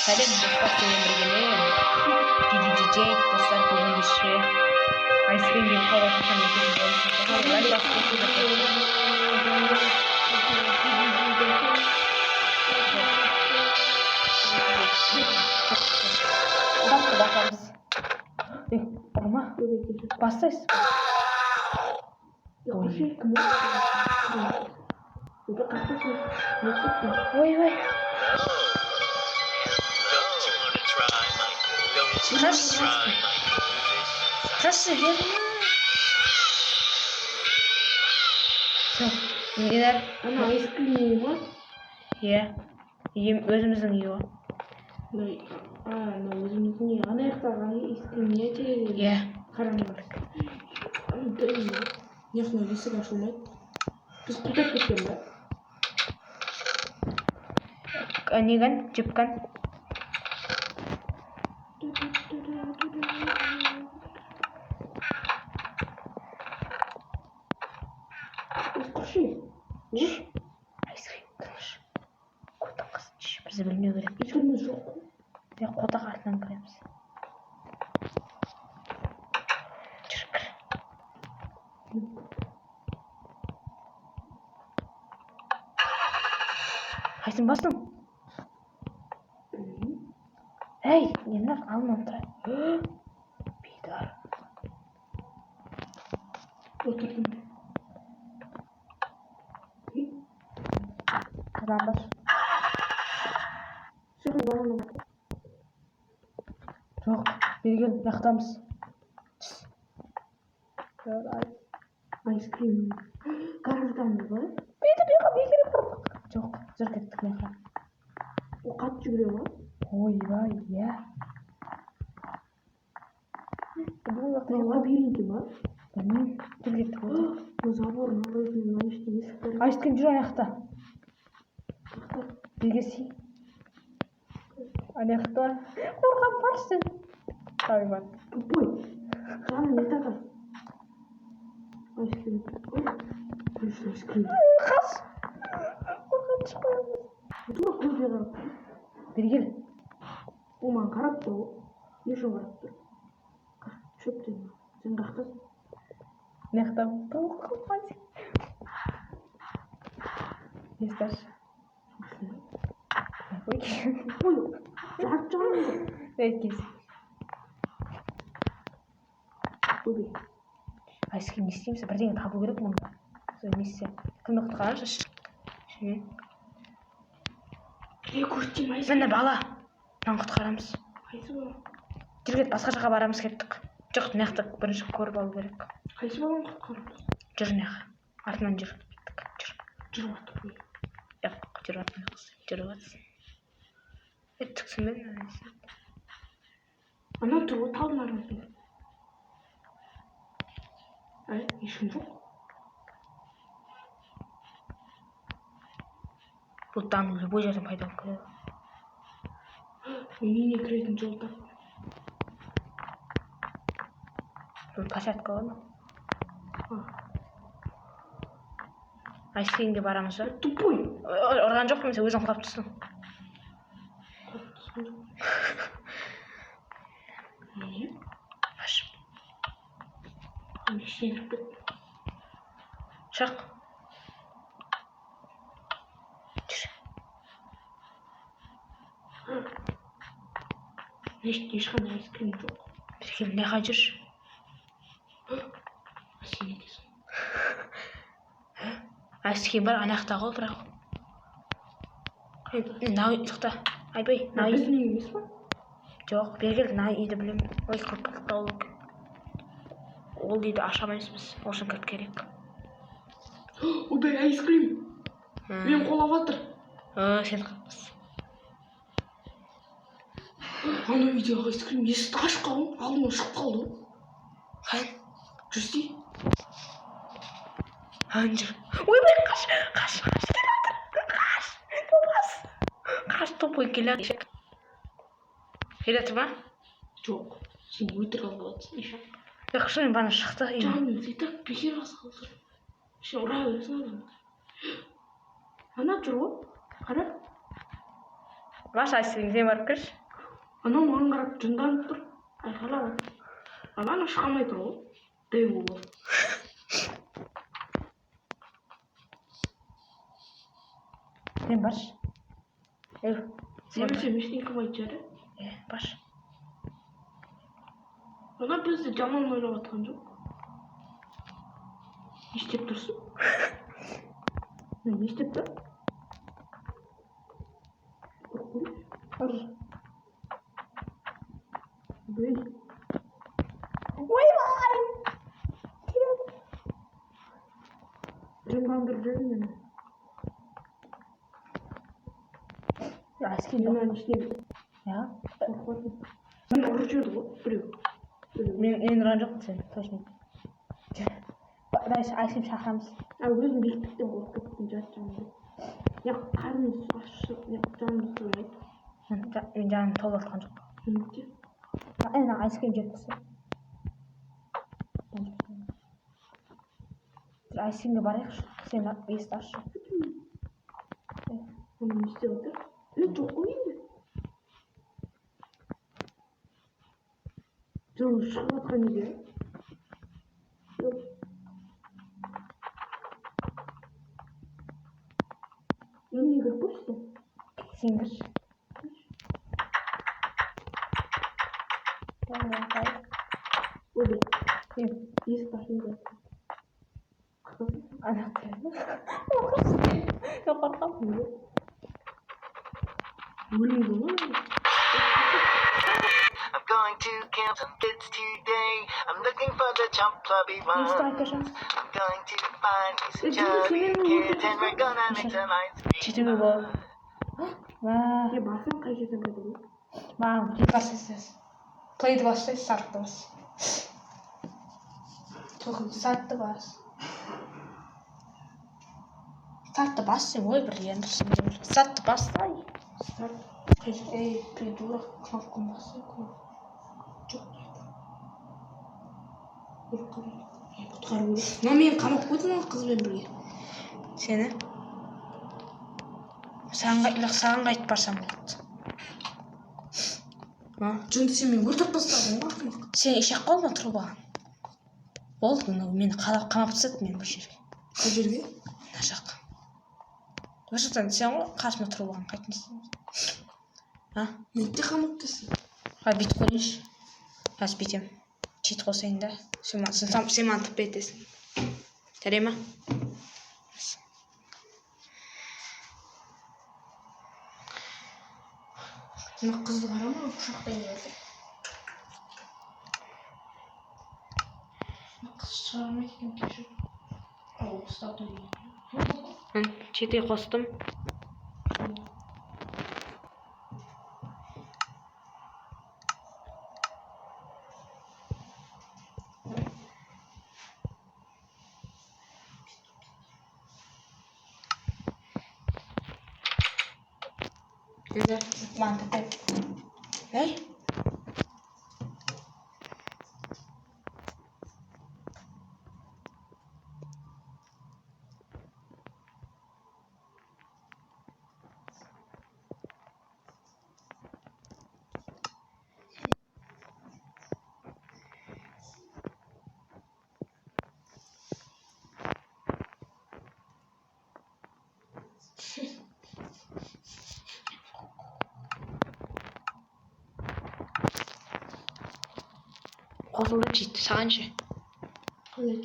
Сәлем, достар, сенімен бірге мен, DJ. Достар, бүгін біз ше айскримге қалай шыққан екенін көрсетемін. Лайк басып кетіңдер. Кнопка басамыз. Ей, ұрма. Бастайсыз. Ой, ой. Don't you wanna try my Don't you wanna Қаш. try my goldfish? Қашшы, берме. Все, нелер? Ана айскрим үй ма? Иә. Үйім өзіміздің үй ғой. А, мына өзіміздің үй. Ана жақтағы айскрим не терезесі? Иә. Қараңдар. Мына есік ашылмайды. Біз құлдап кеткен ба? Неген? Жіпкін. Құршы. Айскрим, тыныш. Қотақ қыз, бізді білмеу керек. Ешкіміз жоқ қой. Иә, қотақ артынан кіреміз. Жүр, кір. Қайсысын бастың? Білмеймін. Ей, нелер алдынан тұр. Бидар. Отырдым. Қадан бас. Шығын бағана. Жоқ, бері кел, мына жақтамыз. Айскрим. Гараждамыз ба? Бері, бері, бері бұрдық. Жоқ, жүр, кеттік мына жаққа. Ол қатты жүгіре ма? Ойбай, иә. Бұл жақта Мына лабиринті ма? Білмеймін. Жүр, кеттік. Отыр. Мына забордың арасында мына іште есік бар. Айскрим жүр ана жақта. Бері келсей. Ана жақта. Қорқам, баршы сен. Давай, бар. Тупой. Жаным, не тағар? Айскрим. Конечно, айскрим. Қаш. Қорқам, түсіп қоямыз. Тура көзге қарап тұр. Бері кел. Ол маған қарап тұр ғой. Не үшін қарап тұр? Шөптен. Сен қаяқтасың? Мына жақта. Қорқам. Не істерші? Ой, Ой, жарып жағамын ғой. ей, кел. Ойбай. Айскрим не істейміз? Бірдеңе табу керек мұнда. Сол не істе? Кімді құтқаршы? Шынымен. Ей, көрсетейін айскрим. Міне бала. Мынаны құтқарамыз. Қайсы бала? Жүр, кет, басқа жаққа барамыз, кеттік. Жоқ, мына жақта бірінші көріп алу керек. Қайсы баланы құтқарамыз? Жүр мына жаққа. Артынан жүр. Кеттік. Жүр. Жүріп жатыр. Жоқ, жүріп жатқан жоқсың. Жүріп жатсың. Е, түксін бе? Ана тұр ғой таудың арасында. Әй, ешкім жоқ. Бұл таң любой жерден пайда болып кетеді. Мен үйіне кіретін жол таптым. Бұл площадка ғой. А, Айскримге барамыз ба? тупой. Ұрған жоқпын, сен өзің құлап түстің. Құлап түскен жоқ. Не? Қаш. Мен ішіне кіріп кеттім. Шық. Жүр. Мына ешқандай айскрим жоқ. Бері кел, мына жаққа жүрші. Сен екенсің. Айскрим бар ана жақта ғой, бірақ. Ей, мынау тоқта. Айбай, Мына мынау үй. біздің үй емес па? Жоқ, бері кел, мына үйді білемін. Ой, кілт алу екен. Ол үйді аша алмаймыз біз. Ол үшін кілт керек. Ойбай, айскрим. Мен қолап жатыр. Сен қыз. Ана үйде айскрим есікті ашып қалдым. Алдыма шығып қалды ғой. Қан, Жүрсей. ан жүр. Ойбай, қаш, қаш, қаш, келе жатыр. Қаш, топас. Қаш, тупой келе жатыр. Келе жатыр ма? Жоқ. Сен өтірік алып жатырсың. Ешак. Жоқ, шынымен бана шықты. Жаным, сен так бекер басқалы тұр. Сен ұра бересің адамды. Ана тұр ғой. Қара. Баршы, айскрим, сен барып кірші. Анау маған қарап жынданып тұр. Айқайлап жатыр. Ана шыға алмай тұр ғой. Дәу болып. Сен баршы. Ей, сен Сен ештеңе қылмайтын шығар, иә? Е, баршы. Ана бізді жаман ойлап жатқан жоқ. Не істеп тұрсың? Не істеп тұр? Ұрып Ұр. Бей. Ойбай! Жындандырып жіберді мені. Айскрим жоқ. Мен ішіне Я? қорқып жатырмын. Мені ұрып жіберді ғой біреу. Біреу. Мен ұрған жоқпын сені, точно. Дальше айскрим шақырамыз. А өзім биіктіктен қорқып кеттім, жат жанымда. Я қарным ашып, я жаным сыймайды. Мен жаным толып жатқан жоқ. Менікі. Ана айскрим жеп тұрса. Айскримге барайықшы. Сен есікті ашшы. Оны не істеп жатыр? Е, жоқ қой менде. Жаным шығып жатқан неге? Жоқ. Неге кіріп көрші сен? Сен кірші. Ой, Кім? есікті ашайын деп. Ана. Мен қорқамын. Неге? Өлмейді ғой. I'm going to kill some kids today. I'm looking for the chump clubby ones. Есікті ашамыз. I'm going to find me some Е, жынды chubby сенен kids and we're gonna make some ice cream. Жетуге болады. Мә. Е, басым қай жерден пайда болды? Маған басасыз. Плейді бассай, стартты бас. Стартты бас. Стартты бас сен, ой, бір енді стартты бассай. Старт. Қай жерде? Ей, придурок, кнопканы бассай, кнопка. Жоқ. Өліп қалдым. Құтқару керек. Мына мені қамап қойды мына қызбен бірге. Сені? Саған қайтып барсам болады. А? Жынды, сен мені өлтіріп тастадың ғой, ақымақ. Сен ишак қой тұрып алған. Болды, мынау мені қамап тастады мені бұл жерге. Қай жерге? Мына жаққа. Бұл жақтан сен ғой қасымда тұрып алған, қайтып не істейміз? А? Мені де қамап тастады. Ха, бүйтіп көрейінші. Қазір бүйтемін. Чит қосайын да. Сен маған тып етесің. Жарай ма? Мына қызды қарама, құшақтайын деп жатыр. Мына қыз шыға алмайды екен, кешір. Ау, ұстап тұр деген. Читы қостым. Енді маған тіпті. Ей. Қосылды чит. Саған ше? Қалай?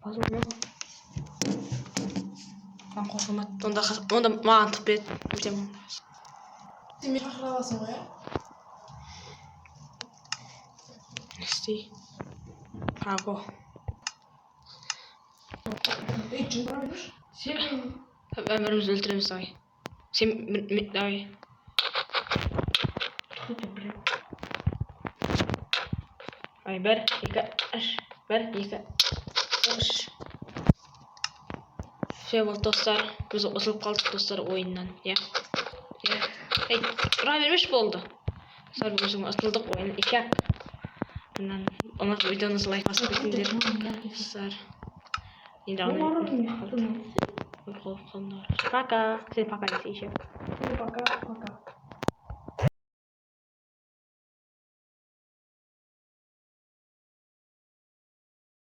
Қосылды ма? Маған қосылмады. Онда маған тып ет. Өтемін. Сен мені шақыра аласың ғой, иә? Не істей? Аго. Ей, жындыра берші. Сен мені Бірімізді өлтіреміз, давай. Сен давай. Тоқтат, бір. Ай, бір, екі, үш. Бір, екі, үш. Все, болды, достар. Біз ұтылып қалдық, достар, ойыннан. Иә. Иә. Ей, ұра бермеші, болды. Достар, біз ұтылдық ойын. Ишак. Мынан ұнап видеоны лайк басып кетіңдер. Достар. Енді ана. Пока. Сен пока десе, ишак. Пока, пока.